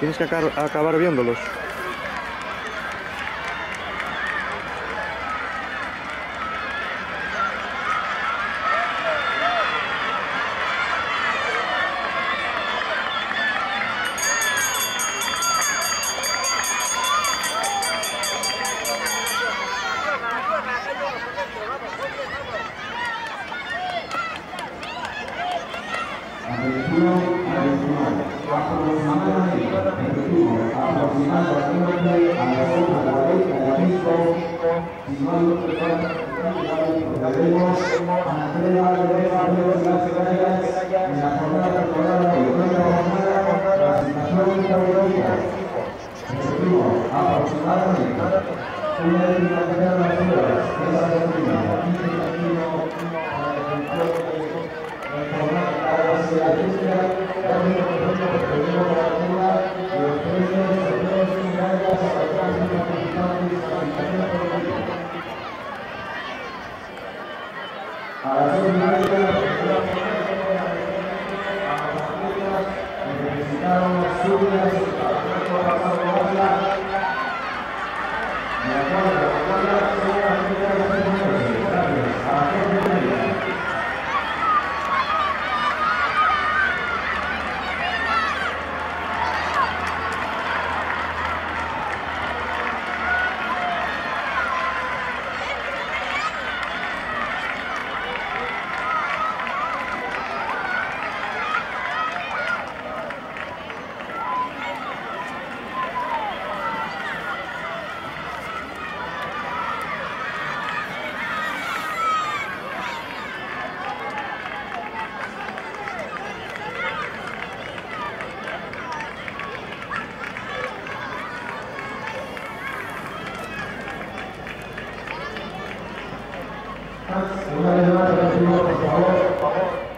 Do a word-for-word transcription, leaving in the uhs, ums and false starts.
Tienes que acar-, acabar viéndolos. Atención, atención. Aproximadamente, repetimos, aproximadamente a las ocho cuarenta y cinco, si no hay otro, procederemos a la entrega de los trofeos y las medallas en la jornada programada de hoy. Cuarta jornada, clasificación por equipos. Repetimos, aproximadamente una vez finalizadas las pruebas, esa doctrina, quince partidos para la ejecución de la jornada de la Liga, dos mil cuatrocientos partidos para la Liga, y los premios, sorteos y medallas a los participantes, clasificación por equipo. A las dos y media, necesitamos subidas para pasar por la Una vez más, repetimos, por favor.